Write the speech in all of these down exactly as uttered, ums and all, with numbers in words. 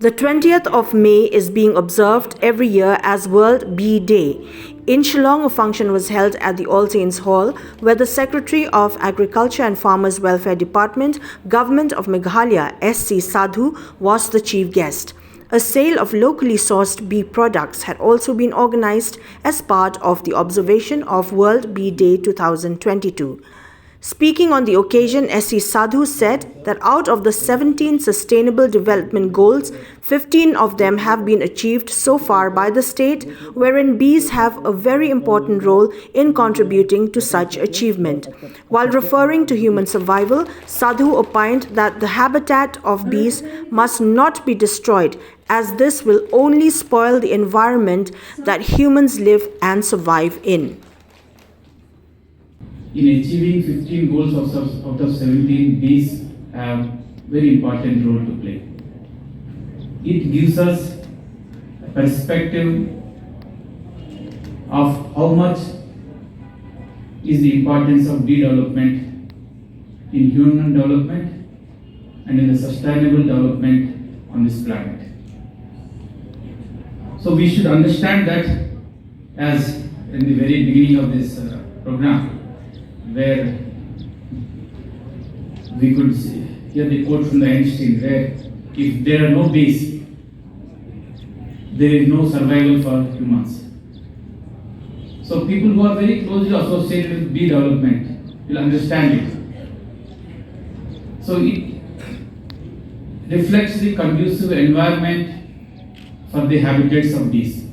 The twentieth of May is being observed every year as World Bee Day. In Shillong, a function was held at the All Saints Hall, where the Secretary of Agriculture and Farmers Welfare Department, Government of Meghalaya, S C Sadhu, was the chief guest. A sale of locally sourced bee products had also been organized as part of the observation of World Bee Day two thousand twenty-two. Speaking on the occasion, S C Sadhu said that out of the seventeen Sustainable Development Goals, fifteen of them have been achieved so far by the state, wherein bees have a very important role in contributing to such achievement. While referring to human survival, Sadhu opined that the habitat of bees must not be destroyed, as this will only spoil the environment that humans live and survive in. In achieving fifteen goals of, out of seventeen, bees have very important role to play. It gives us a perspective of how much is the importance of bee development in human development and in the sustainable development on this planet. So we should understand that, as in the very beginning of this uh, program, where we could see, hear the quote from the Einstein, where if there are no bees, there is no survival for humans. So people who are very closely associated with bee development will understand it. So it reflects the conducive environment for the habitats of bees.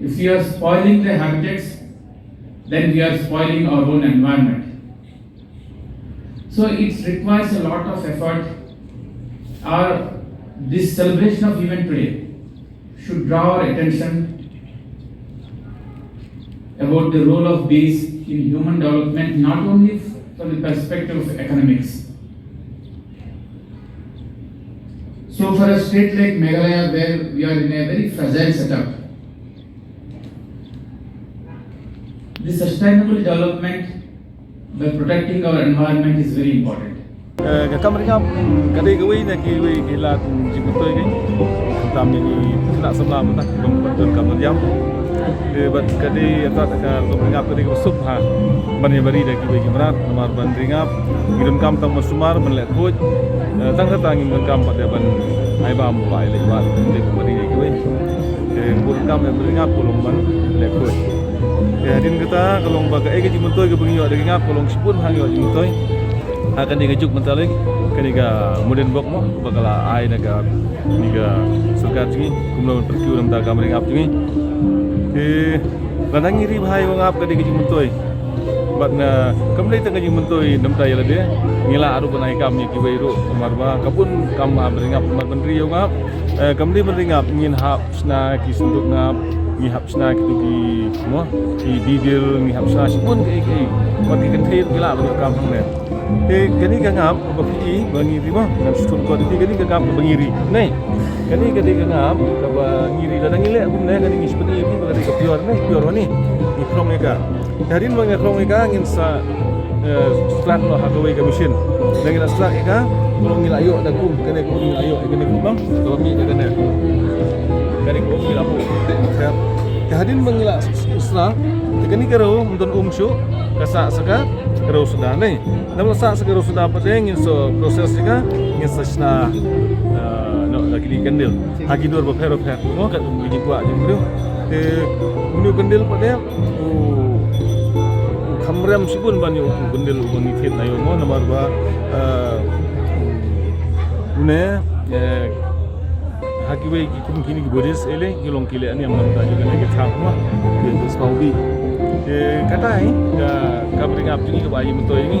If we are spoiling the habitats, then we are spoiling our own environment. So it requires a lot of effort. Our this celebration of event today should draw our attention about the role of bees in human development, not only from the perspective of economics. So for a state like Meghalaya, where we are in a very fragile setup, the sustainable development by protecting our environment is very important. Ka kam ringap ka dei kawei na kiwei ki lad jingmyntoi ki. Tam ïa ki khynnah samla mynta ki bym pat donkam ban ïam. Te bad ka dei ïa ka kam ringap ka dei kaba suk ha ban ïa bari da kiwei ki mrad namar ban ringap ngi donkam tang ban sumar ban leh khuid. Tang kata ngim donkam pat ïa ban ai bam ba ai leh bad dei ban bari da kiwei. Te bun kam ïa ban ringap ka long ban leh khuid. Te hadien kata ka long ba kaei ka jingmyntoi kaba ngi ïoh da ka ringap ka long shibun ha ngi ïoh jingmyntoi. Ha kane ka juk mynta lei kane ka mudin bok mo ba ka la ai na kane ka sorkar jong ngi kumno ban pyrkiew na bynta ka kam ringap jong ngi. Te lada ngi ri bha ïa u ngap ka dei ka jingmyntoi. Bad na kam dei tang ka jingmyntoi na bynta ïa lade ngi lah ruh ban ai kam ïa kiwei ruh namar ba ka bun kam ha ban ringap namar ban ri ïa u ngap. Kam dei ban ringap ngin hap shna ki synduk ngap ngi hap shna kitu ki mo ki bibir ngi hap shna shibun kiei kiei. Bad ki kynthei ruh ki lah ban ïoh kam hangne. Te kane ka ngap ba phi i ba ngi ri mo ngan shu thun kot ïa phi kane ka ngap ba ngi ri. Nei kane ka dei ka ngap kaba ngi ri lada ngi leh kumne kane ngi shu pyni ïa phi ba ka dei ka pure ne pure wan ne ngi khrong ïa ka. Te hadien ba ngi khrong ïa ka ngin sa slak noh ha kawei ka machine. Lada ngi la slak ïa ka ka long ngi la ïoh da kum kane ka um ngi la ïoh ïa kane ka um bang kaba mih da kane. Kane ka um ngi la buh. Te hadien ba ngi la slak te kane ka rew ym don um shuh ka sah sa ka rew suda ne. Namar sah sa ka rew suda pat de ngin sa process ïa ka ngin sa shna noh da kine ki kandil ha ki dur bapher bapher mo kat kum ki jingkwah jingbriew. Te une u kandil pat de u kham rem shibun ban ïoh u kandil uba ngi thied na ïoh mo namar ba une ha kiwei ki kum kine ki Buddhist ei lei ki long ki leh niam na bynta jong kane ka thang mo ki sngewbha. Te katai ka kam ringap jong ngi kaba ïa myntoi ngi.